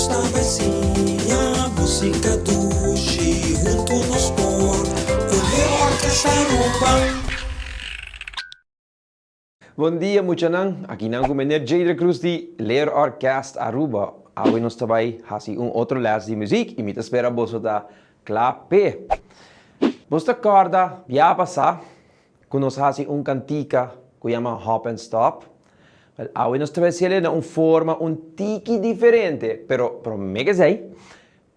Nos ta bai siña música dushi huntu nos por ku Leo Orkest Aruba. Bon dia muchanan, aki nan ku meneer Jader Cruz di Leer Orkest Aruba. Awe nos ta bai hasi un otro les di muziek y mi ta spera boso ta kla p'e. Boso ta kòrda bia pasá ku nos hasi un kantika ku yama Hop and Stop? Wèl, awe nos ta bai hasiel na un forma un tiki diferente, pero promé ku esei,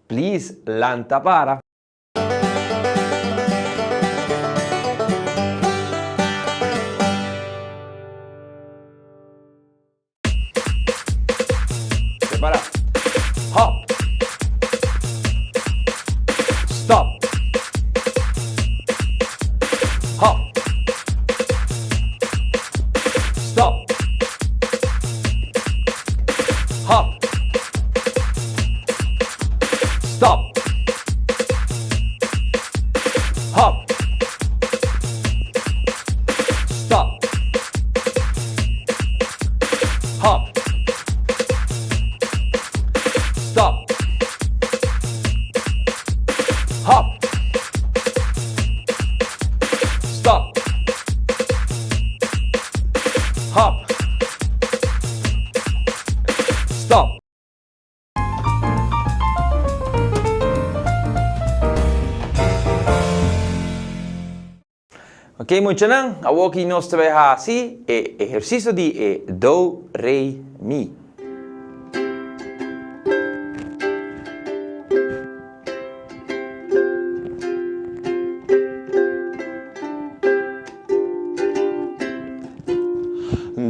please lanta para. Prepara. Hop. Stop. Hop. Stop. Hop. Stop. Hop. Stop. Hop. Stop. Hop. Stop. Hop. Stop. Ok muchanan, awoki nos ta bai hasi e ehersisio di e do, re, mi.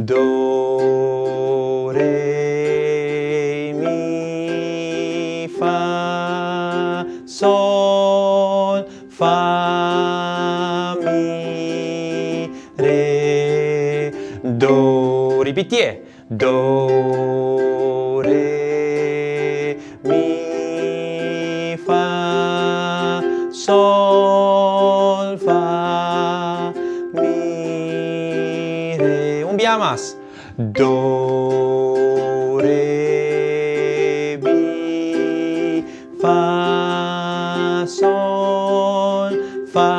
Do, re, mi, fa, sol, fa, mi, re, do. Ripitié. Do, re, mi, fa, sol, fa, mi, re. Un bia mas. Do, re, mi, fa, sol, fa,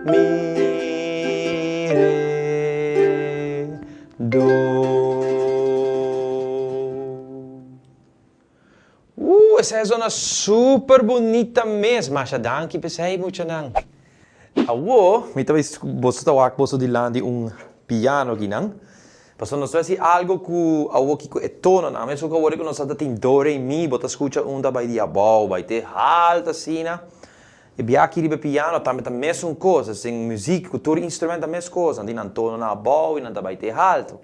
mi, re. Do. Uh, esei a zona super bunita mes. Masha danki p'esei, muchanan. Awo, mi ta bai boso ta wak boso dilanti un piano akinan. Pasobra nos ta hasi algo ku awo ki ku e tononan. Mesun ku awor ku nos ta tin do, re, mi, bo ta skucha un ta bai di abou, bai te haltu asina. E bia aki riba e piano tambe ta mesun kos, asin muzik ku tur instrument ta mes kos, nan tin nan tononan abou i nan ta bai te haltu.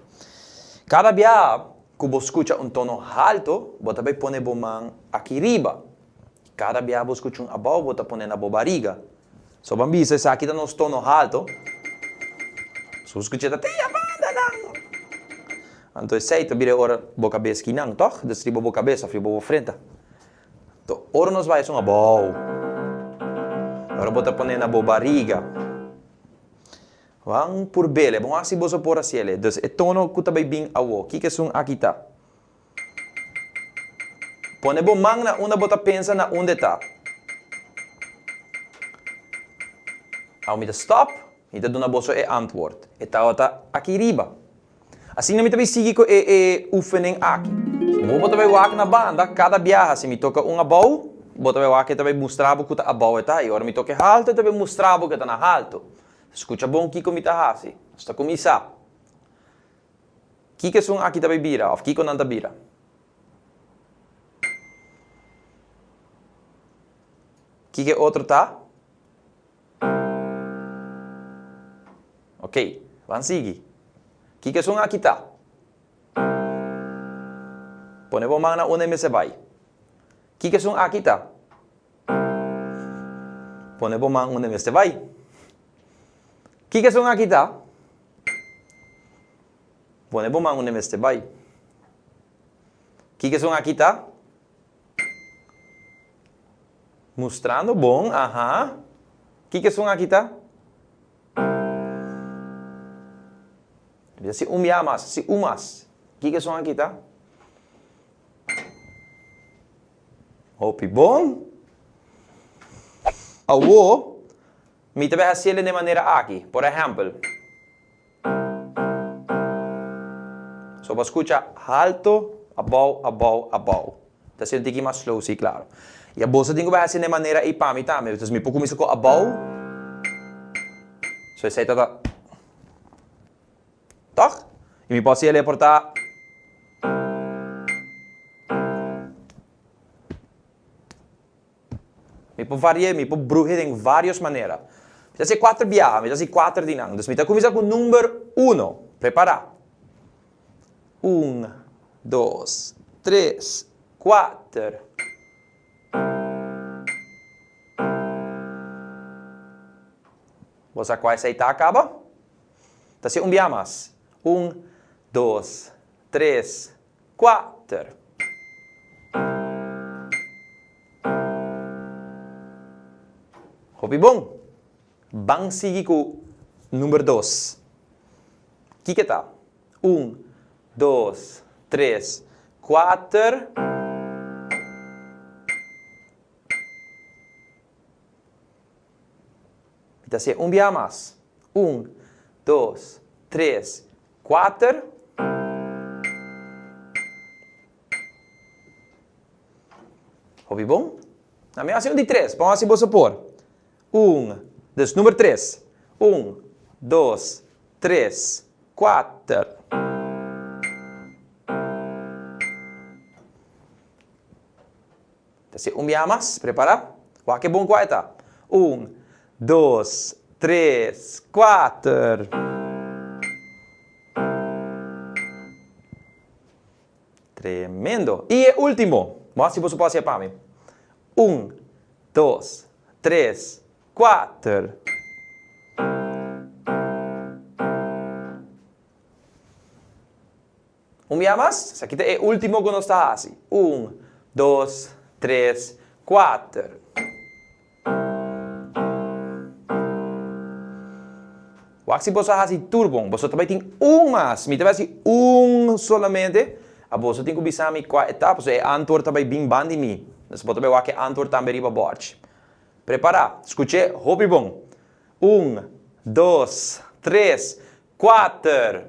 Kada bia ku bo skucha un tono haltu, bo ta bai pone bo man aki riba. Kada bia bo skucha un abou, bo ta pone na bo bariga. So ban bisa esaki ta nos tono haltu. So bo skucha ta te yamandanan. Anto esei ta bira e ora bo kabes kinan, tòg? Dus riba bo kabes òf riba bo frenta. To ora nos bai esun abou. Ora bo ta pone na bo bariga. Wan purbele, bon hasi boso por hasiele. Dus e tono ku ta bai bin awo, kiko esun aki ta? Pone bo man na unda bo ta pensa na unda e ta. Awo mi ta stop, mi ta duna boso e antwoord. E tabata aki riba. Asina mi ta bai sigui ku e e oefening aki. Bo bo ta bai wak na banda, kada biaha si mi toka un abou, bo ta bai wak e ta bai mustra bo ku ta abou e ta, i ora mi toka e haltu e ta bai mustra bo ku e ta na haltu. Skucha bon kiko mi ta hasi. Nos ta kuminsá. Kiko esun aki ta bai bira òf kiko nan ta bira? Kiko e otro ta? Ok, ban sigui. Kiko esun aki ta? Pone bo man na unda e mester bai. Kiko esun aki ta? Pone bo man unda e mester bai. Kiko esun aki ta? Pone bo man unda e mester bai. Kiko esun aki ta? Mustrando bon, aha. Kiko esun aki ta? Bisa si un bia mas, si un mas. Kiko esun aki ta? Hopi bon. Awor, mi ta bai hasiel den e manera aki. Por ehèmpel. So bo skucha halto, abou, abou, abou. Ta hasiel un tiki mas slow, si, klaro. I abo sa tin ku bai hasi den e manera ei pa mi tambe. Entonces mi por kuminsá ku abou. So esei ta ta. Tòg? I mi por hasiel e por ta. Mi por vari'é, mi por bruh'é den vários manera. Mi ta hasi kuater biaha, mi ta hasi kuater di nan. Dus mi ta kuminsá ku number uno. Prepará. Un, dos, tres, kuater. Bo sa kua esei ta kaba? Ta hasi un biaha mas. Un, dos, tres, Kuater. Hopi bon. Ban sigui ku number dos. Kiko ta? Un, dos, tres, kuater. Mi ta hasié un biaha mas. Un, dos, tres, Kuater. Hopi bon. Na mi hasi un di tres. Bon hasi boso por. Un, dus number tres. Un, dos, tres, kuater. Ta hasi un biaha mas. Prepara. Wak e bon kua e ta. Un, dos, tres, kuater. Tremendo. I e ultimo. Bo hasi boso por hasi e pa mi. Un, dos, tres, kuater. Un bia mas, esaki ta e ultimo ku nos ta hasi. Un, dos, tres, kuater. Wak si boso a hasi tur bon. Boso ta bai tin un mas. Mi ta bai hasi un solamente. A boso tin ku bisa mi kua e ta, pasobra e antwoord ta bai bin ban di mi. Entonces bo ta bai wak e antwoord tambe riba bòrchi. Prepará. Skuch'é hopi bon. Un, dos, tres, Kuater.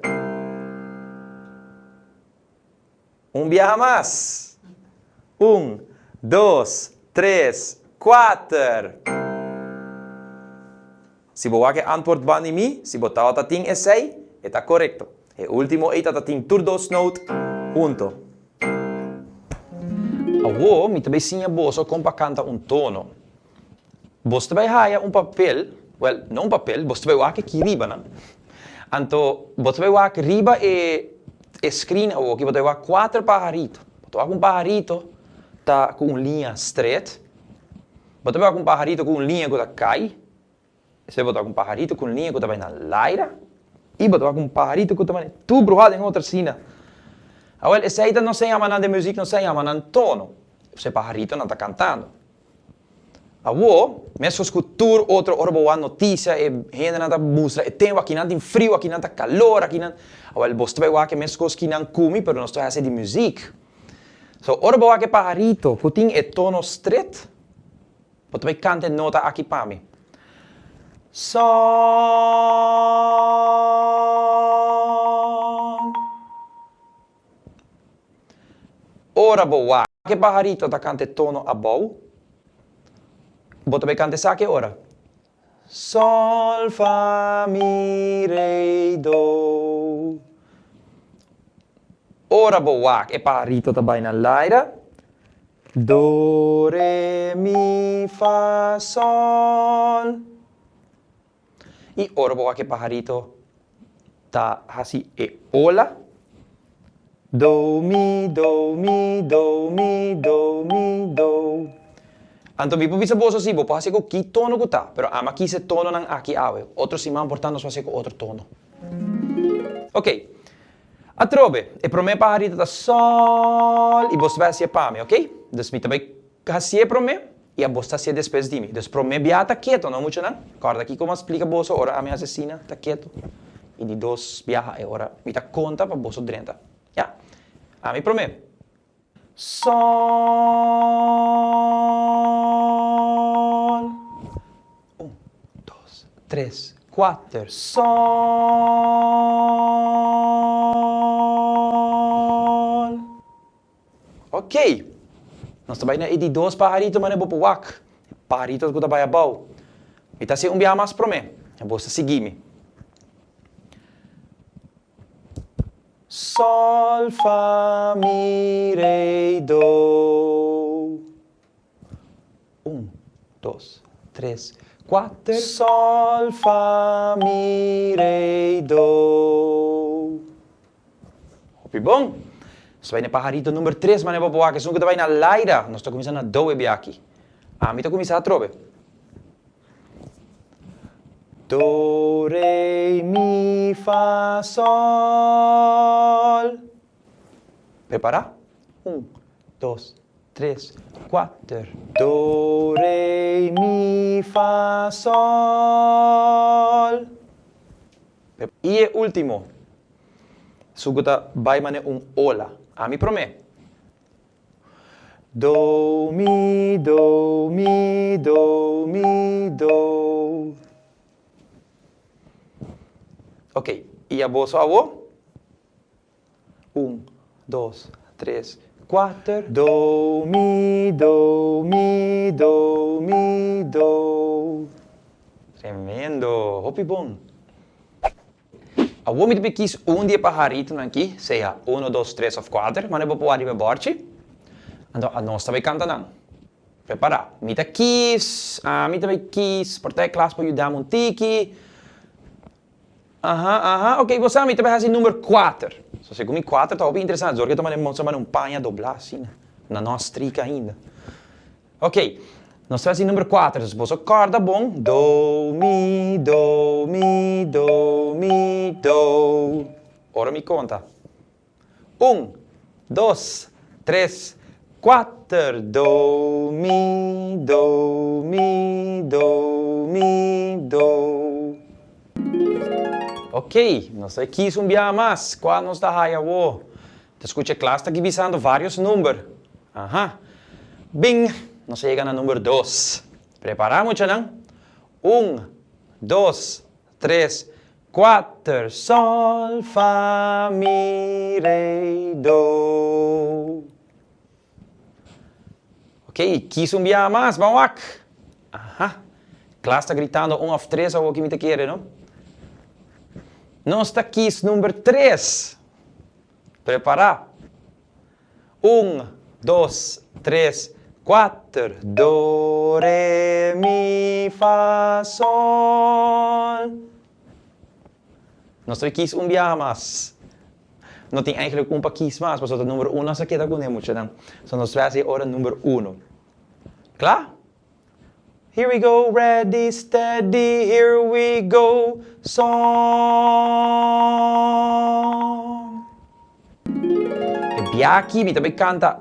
Un biaha mas. Un, dos, tres, kuater. Si bo wak e antwoord ban di mi, si bo tabata tin esei, e ta korekto. E ultimo ei tata tin tur dos noot hunto. Awor mi ta bai siña boso kon pa kanta un tono. Bos ta bai haya un papel, wel, no un papel, bos ta bai wak aki riba nan. Anto, bo ta bai wak riba e e screen awoki, bo ta bai wak kuater paharito. Bo ta wak un paharito ta ku un liña stret, bo ta bai wak un paharito ku un liña ku ta kai, Esei bo ta wak un paharito ku un liña ku ta bai na laira i bo ta wak un paharito ku ta bai tur bruhá den otro asina. Awel, esei ta nos ta yama nan den muzik, nos ta yama nan tono. Esei paharitonan ta kantando. Awor, meskos ku tur otro ora bo wak notisia, e hendenan ta mustra e tempu, akinan tin friu, akinan ta kalor, akinan. Awel, bos ta bai wak e meskos ki nan kumi, pero nos ta hasi di muzik. So, ora bo wak e paharito ku tin e tono stret, Bo ta bai kanta e nota aki pa mi. Sol. Ora bo wak e paharito ta kanta e tono abou, bo ta bai kanta esaki ora. Sol, fa, mi, re, do. Ora bo wak e paharito ta bai na laira. Do, re, mi, fa, sol. I ora bo wak e paharito ta hasi e ola. Do, mi, do, mi, do, mi, do, mi, do. Anto mi por bisa boso si bo por hasi ku ki tono ku ta, pero ami a kisa e tononan aki awe. Otro siman por ta nos por hasi ku otro tono. Ok. Atrobe, e promé paharito ta sòl i bos ta bai hasié pa mi, ok? Dus mi ta bai hasié promé i abos ta hasié despues di mi. Dus promé bia ta keto, no muchanan? Kòrda kiko mi a splika boso ora ami hasi asina, ta keto. I di dos biaha e ora mi ta konta pa boso drenta. Ya. Ami promé. Sòl. tres, kuater, Sòl. Ok. Nos ta bai na e di dos paharito manera bo por wak. E paharito ku ta bai abou. Mi ta hasi un biaha mas promé. Bo ta sigui mi. Sòl, fa, mi, re, do. Un, dos, tres, kuater. Sòl, fa, mi, re, do. Hopi bon! Nos ta bai na paharito number tres, manera bo por wak esun ku ta bai na laira. Nos ta kuminsá na do e biaha aki. Ami ta kuminsá atrobe. Do, re, mi, fa, sol. Prepará? Un, dos, tres, kuater. Do, re, mi, fa, sol. I e último, su ku ta bai manera un ola. Ami promé. Do, mi, do, mi, do, mi, do. Ok, i aboso awo? Un, dos, tres, kuater. Do, mi, do, mi, do, mi, do. Tremendo! Hopi bon! Awor mi ta pikis un di e paharitonan aki, sea uno, dos, tres of kuater, manda bo por ariba e bòrchi. Anto anos ta bai kanta nan. Prepará. Mi ta kis, ami ta bai kis, por ta e klas por yuda mi un tiki. Aha, aha, ok, bo sa mi ta bai hasi number kuater. So segun mi kuater ta hopi interesante, zorg e ta manda un paña doblá asina, na no a strika ainda. Ok, nos ta hasi number kuater, dus boso kòrda bon, do, mi, do, mi, do, mi, do. Ora mi konta. Un, dos, tres, kuater, do, mi, do, mi, do, mi, do. Ok, nos ta kis un biaha mas, kua nos ta haya awor? Ta skucha e klas ta gibisando varios number. Aha. Bing! Nos a yega na number dos. Prepará muchanan. Un, dos, tres, kuater. Sol, fa, mi, re, do. Ok, kis un biaha mas. Ban wak. Aha. Klas ta gritando un òf tres awor ki mi ta kere, no? Nos ta kis number tres. Prepará. Un, dos, tres, kuater. Do, re, mi, fa, sol. Nos ta kis un biaha mas. No tin eigenlijk un pa kis mas, pasobra ta number uno nos a keda kuné muchanan. So nos ta hasi e ora number uno. Kla? Here we go, ready, steady, here we go, song. E bia aki mi ta bai kanta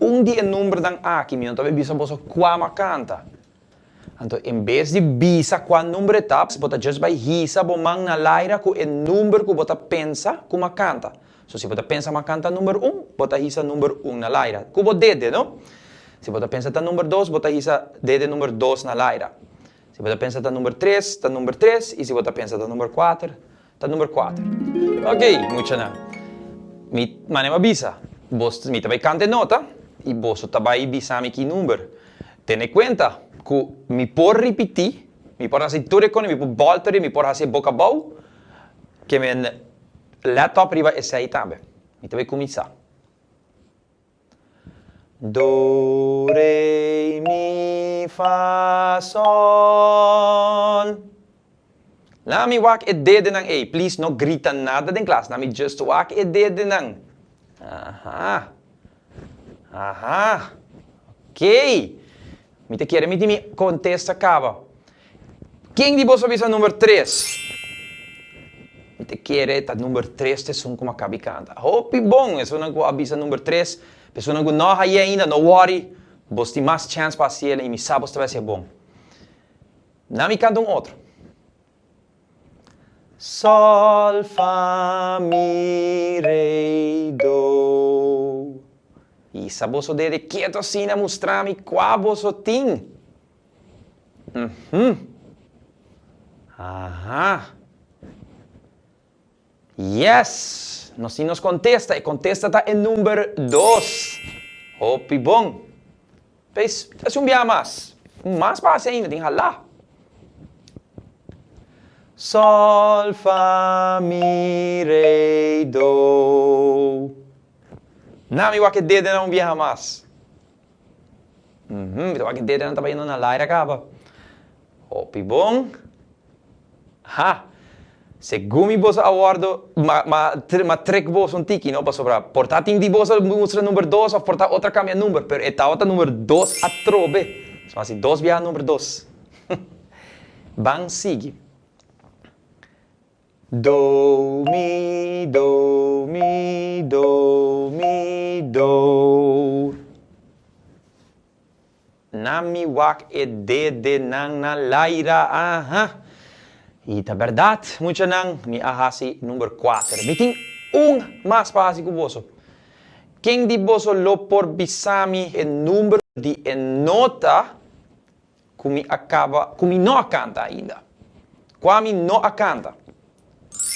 un di e numbernan aki, mi no ta bai bisa boso kua m'a kanta. Anto en bes di bisa kua number e ta, bo ta just bai hisa bo man na laira ku e number ku bo ta pensa ku m'a kanta. So si bo ta pensa m'a kanta number un, bo ta hisa number un na laira. Ku bo dede, no? Si bo ta pensa ta number dos, bo ta hisa dede number dos na laira. Si bo ta pensa ta number tres, ta number tres, i si bo ta pensa ta number kuater, ta number kuater. Ok, muchanan. Mi mane m'a bisa, bos, mi ta bai kanta e nota, i boso ta bai bisa mi ki number. Tene kuenta ku mi por ripití, mi por hasi tur e kos, mi por bòlta mi por hasi e boka abou, ke men Let op riba esei tambe. Mi ta bai kuminsá. Do, re, mi, fa, sol. Laat mi wak e dedenan ei. Please no grita nada den klas. Laat mi just wak e dedenan. Aha. Aha. Oké. Mi ta kere mi tin mi kontesta kaba. Ken di boso a bisa number tres? Mi ta kere ta number tres ta esun ku mi a kabi kanta. Hopi bon esunnan ku a bisa number tres. Pa esunnan ku no a haye ainda, no wòri, bos tin mas chèns pa hasiel i mi sa bos ta bai hasié bon. Na mi kanta un otro. Sol, fa, mi, re, do. Isa boso dede keto asina mustra mi kua boso tin. Uhum. Aha. Yes! Nos tin nos kontesta. E kontesta ta e number dos. Hopi bon. P'es hasi un biaha mas. Un mas pa hasi ainda, tin halá. Sol, fa, mi, re, do. Na mi wak e dedenan un biaha mas. Mi ta wak e dedenan ta bayendo na laira kaba. Hopi bon. Ha! Segun mi boso a wordo, ma, ma, ma trek boso un tiki, no? Pasobra por ta tin di boso mustra number dos of por ta otro a cambia number, pero e tabata number dos atrobe. So hasi dos biaha number dos. Ban sigui. Do, mi, do, mi, do, mi, do. Na mi wak e dedenan na laira, aha. I ta bèrdat, muchanan, mi a hasi number kuater. Mi tin un mas pa hasi ku boso. Ken di boso lo por bisa mi e number di e nota ku mi a kaba, ku mi no a kanta ainda? Kua mi no a kanta?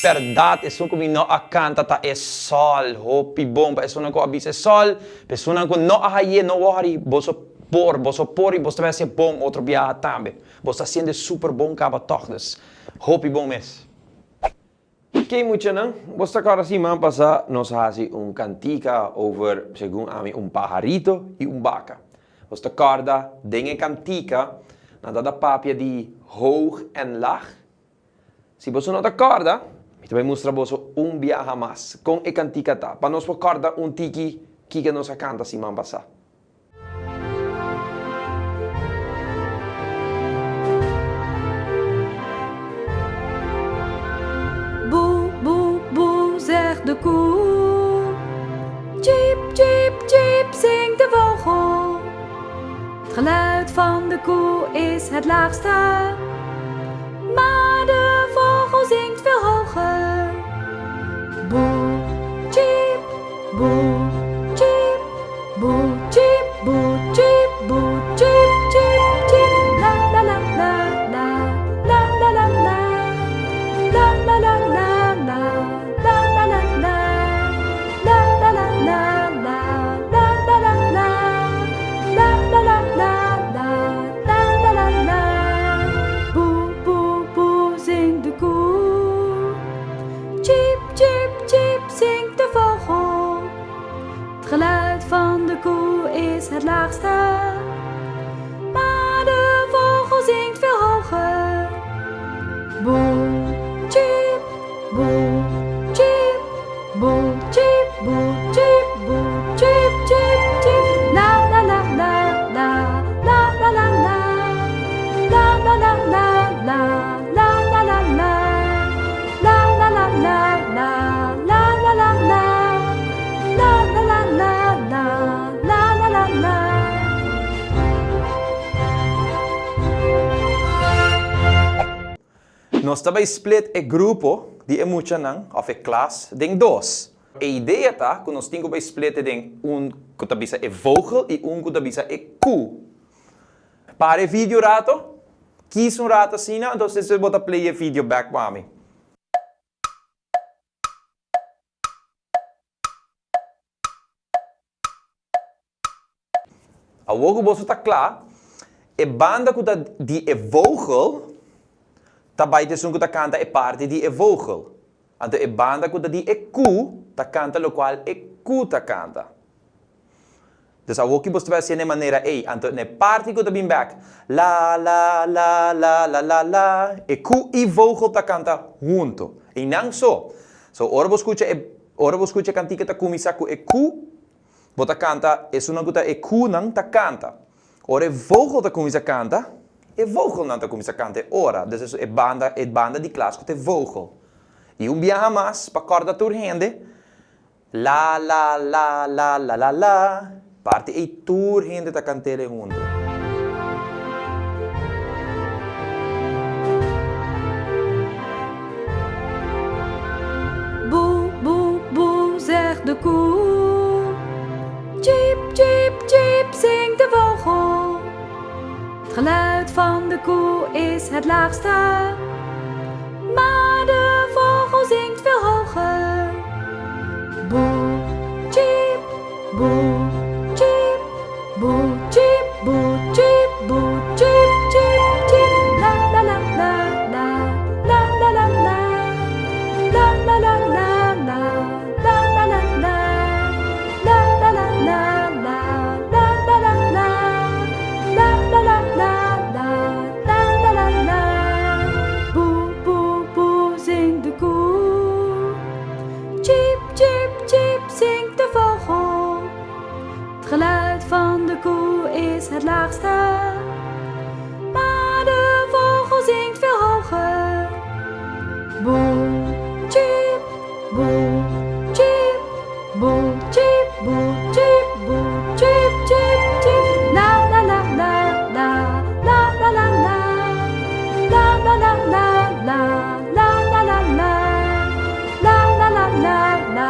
Bèrdat, esun ku mi no a kanta ta e sòl. Hopi bon pa esunnan ku a bisa e sòl. Pa esunnan ku no a haye, no wòri. Boso por, boso por i boso ta bai hasié bon otro biaha tambe. Boso ta hasiendo e super bon kaba tòg, dus hopi bon mes. Oké muchanan, boso ta kòrda siman pasá nos a hasi un kantika over, segun ami, un paharito i un baka. Boso ta kòrda den e kantika nan tabata papia di hoog en laag? Si boso no ta kòrda, mi ta bai mustra boso un biaha mas kon e kantika ta, pa nos por kòrda un tiki kiko nos a kanta siman pasá. Boe, boe, boe, zegt de koe. Tjiep, tjiep, tjiep, zingt de vogel. Het geluid van de koe is het laagste, maar de vogel zingt veel hoger. Boe, tjiep, boe, tjiep, boe, tjiep, boe, tjiep, boe, tjiep, tjiep, tjiep. La la la la la, la la la la, la la la la la, la la la la. La la la la la, la la la la, la la la la la, la la la la. Boe, boe, boe, zingt de koe. Tjiep, tjiep, tjiep, zingt de vogel. Het geluid van de koe is het laagste, maar de vogel zingt veel hoger. Boe, tjiep, boe, tjiep, boe, tjiep, boe, tjiep, boe, tjiep, tjiep, tjiep. La la la la la, la la la la, la la la la la, la la la la, la la la la la, la la la la, la la la la la, la la la la. Nos ta bai split e grupo di e muchanan of e klas den dos. E idea ta ku nos tin ku bai split e den un ku ta bisa e vogel i un ku ta bisa e ku. Para e video rato, kis un rato asina, entonces despues bo ta play e video bek pa mi. Awor ku boso ta kla, e banda ku ta di e vogel ta bai ta esun ku ta kanta e parti di e vogel. Anto e banda ku ta di e ku ta kanta lokual e ku ta kanta. Dus awor ki boso ta bai hasié na e manera ei, anto na e parti ku ta bin bèk, la la la la la la la, e ku i vogel ta kanta hunto. Einan so. So ora bo skucha e ora bo skucha e kantika ta kuminsá ku e ku, Bo ta kanta, esunnan ku ta e kunan ta kanta. Ora e vogel ta kuminsá kanta, e vogelnan ta kuminsá kanta e ora. Dus esun e banda, e banda di klas ku ta e vogel. I un biaha mas, pa kòrda tur hende, La la la la la la la, parti ei tur hende ta kant'el huntu. Boe, boe, boe, zegt de koe. Tjiep, tjiep, tjiep, zingt de vogel. Het geluid van de koe is het laagste. Maar de vogel zingt veel hoger. Boe, tjiep, boe, tjiep, boe, tjiep, boe, tjiep, boe, tjiep, tjiep, tjiep. La la la la la, la la la la, la la la la la, la la la la, la la la la la, la la la la, la la la la la, la la la la. Boe, boe, boe, zingt de koe. Tjiep, tjiep, tjiep, zingt de vogel. Het geluid van de koe is het laagste. Maar de vogel zingt veel hoger. Boe, tjiep, boe, tjiep, boe, tjiep, boe, tjiep, boe, tjiep, tjiep, tjiep. La la la la la, la la la la, la la la la la, la la la la, la la la la la,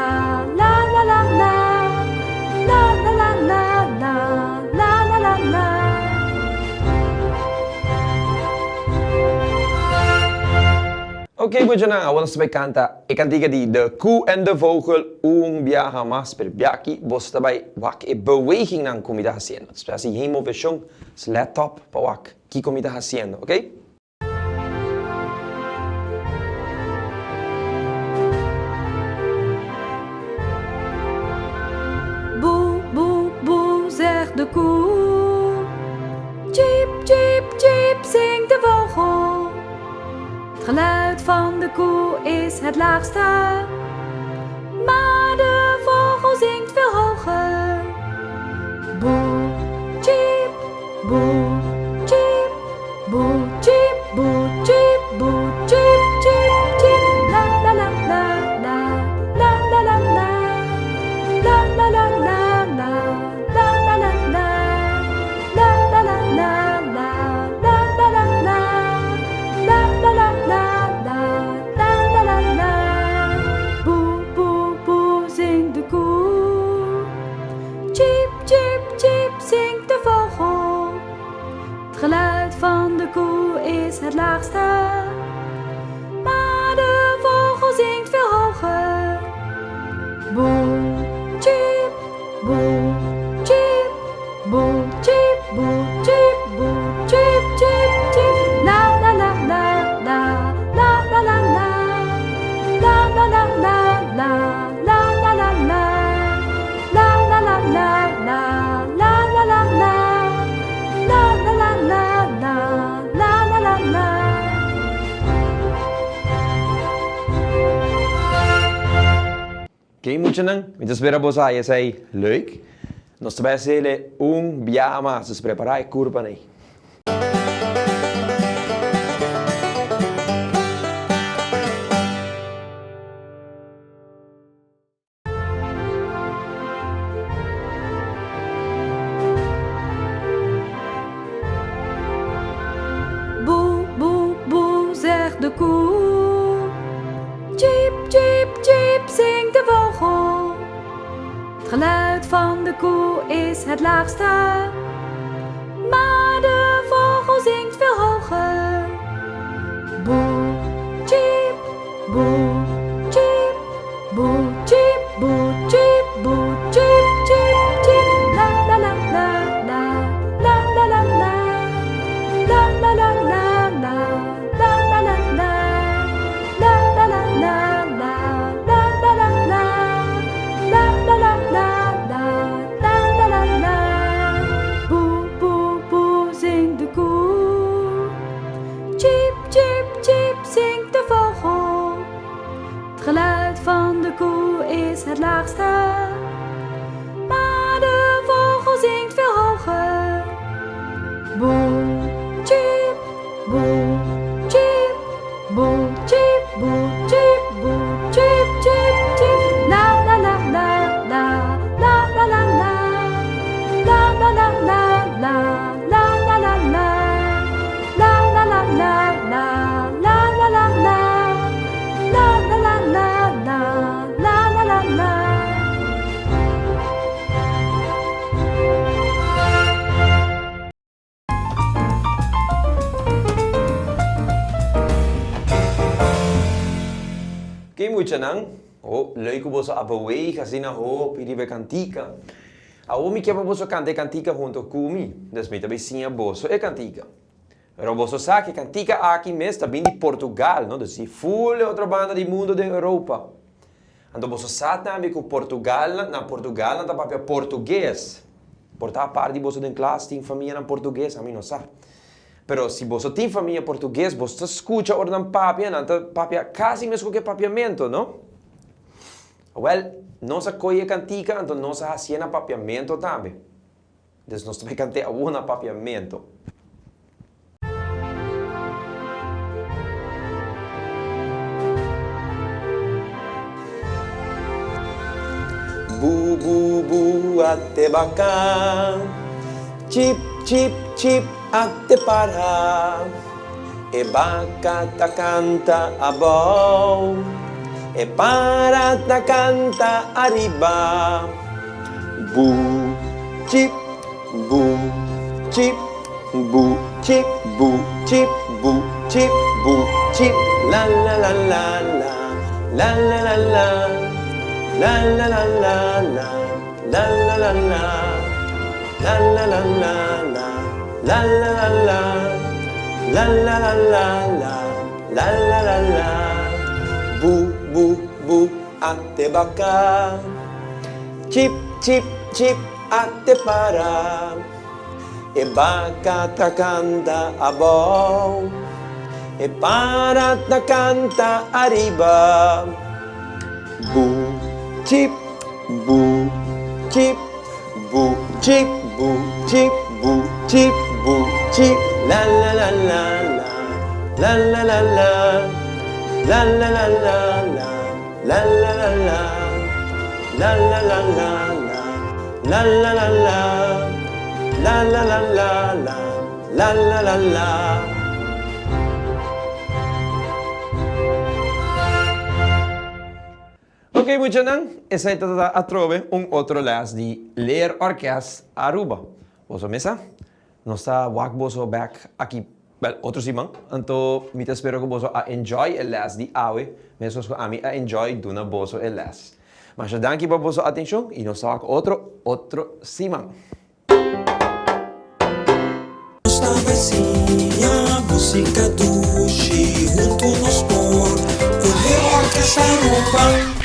la la la la, la la la la la, la la la la. Ok muchanan, awor nos ta bai kanta e kantika di De Koe en de Vogel un biaha mas, pero biaki boso ta bai wak e bewegingnan ku mi ta hasiendo. Entonces hasi heen moveshon, let op pa wak kiko mi ta hasiendo, ok? Boe, boe, boe, zegt de koe. Tjiep, tjiep, tjiep, zingt de vogel. Het geluid van de koe is het laagste. Maar de vogel zingt veel hoger. Boe, tjiep, boe, tjiep, boe, tjiep, boe, tjiep, boe, tjiep, tjiep, tjiep. La la la la la, la la la la, la la la la la, la la la la, la la la la la, la la la la, la la la la la, la la la la. Boe, boe, boe, zingt de koe. Tjiep, tjiep, tjiep, zingt de vogel. Het geluid van de koe is het laagste. Maar de vogel zingt veel hoger. Boe, tjiep, boe, tjiep, boe, tjiep, boe, tjiep, boe, tjiep, tjiep, tjiep. La la la la la, la la la la, la la la la la, la la la la, la la la la la, la la la la, la la la la la, la la la la. Ok muchanan, mi ta spera boso a haya esei leuk. Nos ta bai hacele un biaha mas, dus prepara e curpa nei. Boe, boe, boe, zegt de koe. Tjiep, tjiep, tjiep, zingt de vogel. Het geluid van de koe is het laagste. Maar de vogel zingt veel hoger. Boe, tjiep, boe, tjiep, boe, tjiep, boe, tjiep, boe, tjiep, tjiep, tjiep. La la la la la, la la la la, la la la la la, la la la la, la la la la la, la la la la, la la la la la, la la la la. Boe, muchanan, oh, leuk ku boso a beweeg asina hopi riba e kantika. Awor mi ke pa boso kanta e kantika hunto ku mi, dus mi ta bai siña boso e kantika. Pero boso sa ku e kantika aki mes ta bin di Portugal, no? Dus di ful e otro banda di mundu den Europa. Anto boso sa tambe ku Portugal, na Portugal nan ta papia portugues. Por ta apart di boso den klas tin famianan portugues, ami no sa. Pero si boso tin famia portugues, boso ta skucha ora nan papia, nan ta papia kasi meskos ku e papiamento, no? Awel, nos a kohe e kantika, anto nos a hasié na papiamento tambe. Dus nos ta bai kant'é awor na papiamento. Bu bu bu ate baka Chip chip chip ate para E baka ta kanta abou E para ta kanta ariba Bu chip bu chip Bu chip bu chip bu chip bu chip La la la la la La la la la La la la la la La la la la La la la la la La la la la La la la la la La la la la Bu bu bu ate baka Chip chip chip ate para E baka ta kanta abou, e para ta kanta ariba. Bu chip, bu chip, bu chip, bu chip, bu chip, bu chip. La la la la la, la la la la, la la la la la, la la la la, la la la la la. La la la la La la la la la La la la la Ok muchanan, esei ta ta atrobe un otro les di Leerorkest Aruba. Boso mesa? Nos ta wak boso bek aki bel otro siman, anto mi ta spera ku boso a enjoy e les di awe meskos ku ami a enjoy duna boso e les. Masha danki pa boso atenshon i nos ta wak otro otro siman. Nos ta bai siña música dushi hunto nos por ku Leerorkest Aruba.